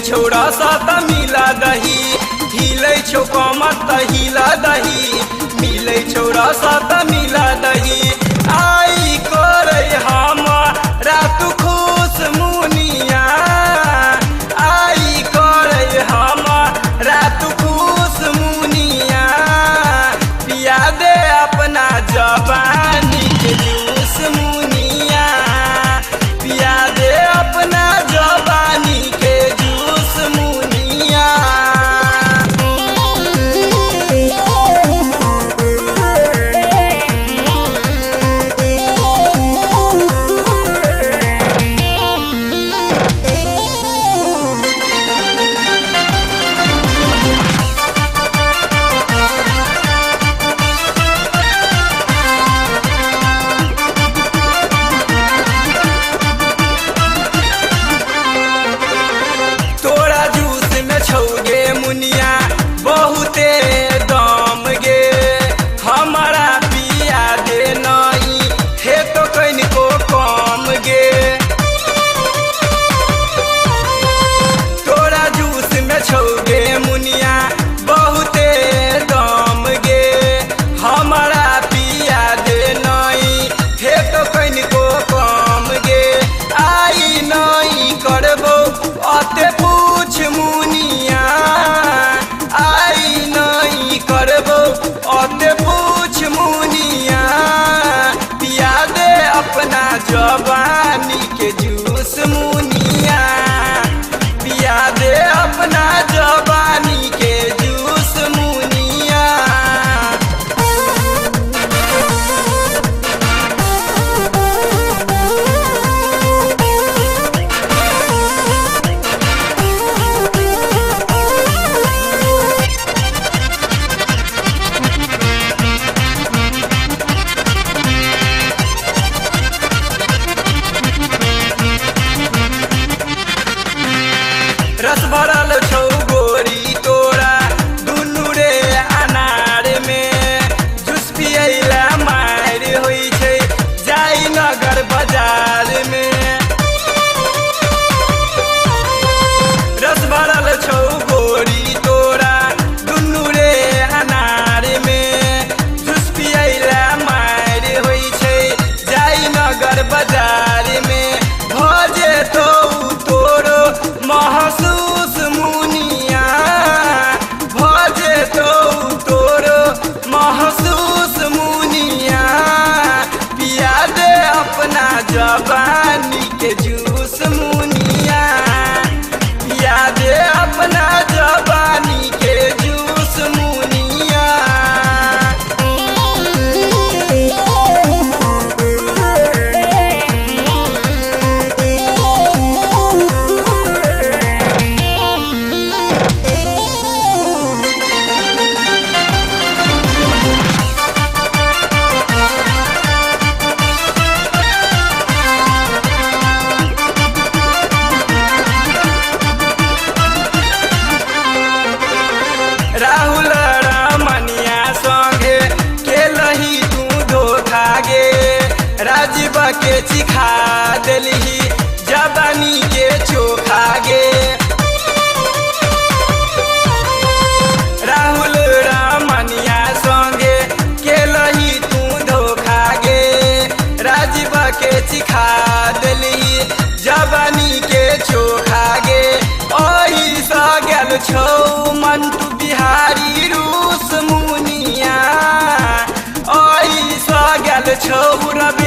छौ रसा त मिला दही, हिलै छौ कमर त हिला दही, मिलै छौ रसा त मिला दही। आई करै हम रात खुश मुनिया, आई करै हम रात खुश मुनिया, पिया दे अपना जवानी के जूस मुनिया, पिया दे अपना जवानी के जूस मुनिया। तोरा जूस में छौगे मुनिया बहुते दम गे, हमारा पिया दे नहीं हे तो कनिको कम गे। तोरा जूस में छौगे मुनिया बहुते दम गे, हमारा पिया दे नहीं हे तो कनिको कम गे। आई नहीं करबो अते पूछ मुनिया, आई नहीं करबो अते पूछ मुनिया, पिया दे अपना जवानी के जूस मुनिया, पिया दे अपना जवानी के जूस मुनिया। रस भरल छौ गोरी तोरा दुनू रे अनार में, जूस पियैला मारि होइ छै जाई नगर बाजार में। रस भरल छौ गोरी तोरा दुनू रे अनार में, जूस पियैला मारि होइ छै जाई नगर बाजार में। भऽ जेतौ तोरो महसूस मुनिया, भऽ जेतौ तोरो महसूस मुनिया, पिया दे अपना जवानी के जूस मुनिया, पिया दे अपना जवानी के जूस मुनिया। राहुल रमनिया संगे केलही तू धोखा गे, राजीव के चिखा देलही जवानी के चोखा गे। राहुल रमनिया संगे केलही तू धोखा गे, राजीव के चिखा देलही जवानी के चोखा गे। ओही स गेल छौ मंटू बिहारी रूस मुनिया, ओही स गेल छौ रवि